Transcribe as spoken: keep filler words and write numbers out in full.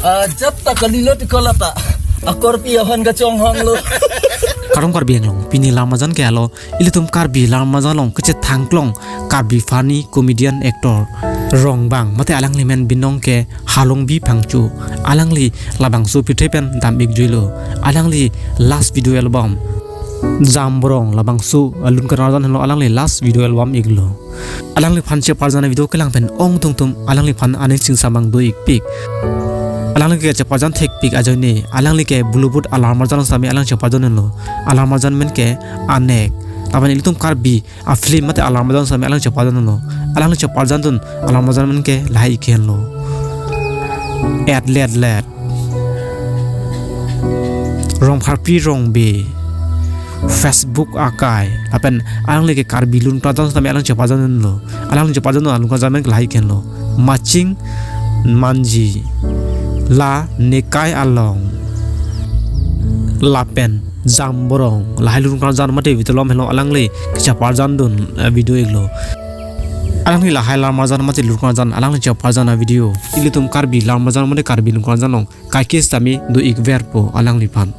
Ajat ta kalilo ti kolata. Akorpi aphan kachonghonglo. Kardom Karbi Anglong, pini alam arjan ke alo, ilitum Karbi alam arjan along kachethang klong Karbi funny comedian actor Rongbang mate alangli men binong ke Halongbi Phangcho. Alangli labangso pirthe pen dam-ik juilo. Alangli last video album Jamborong labangso alun karjan henlo alangli last video album iklo. Alangliphan cheparjan a-video kelang pen ongdung atum alangliphan aning chingsamang do-ikpik. Alangli ke cheparjan thekpik ajoine alangli ke Bollywood alam arjan sitame alang cheparjan henlo. Alam arjan men ke Anek. Lapen ilitum Karbi a-film mate alam arjan sitame alang cheparjan henlo. Alangli cheparjandun alam arjan men ke lahai ik henlo: Etlet Let, Rongpharpi Rongbe, Facebook Akai. Lapen alangli ke Karbi lun karjan sitame alang cheparjan henlo. Alangli cheparjandun alun karjan men ke lahai ik henlo: Maching Manji, La Nekai Along, lapen Jamborong. Lahai lun karjan mate video alam henlo alangli kacheparjandun, eh, video iklo. Alangli lahai alam arjan mate lun karjan alangli cheparjan a-video ilitum Karbi alam arjan mate Karbi lun karjan along kaike sitame do-ikverpo alangliphan.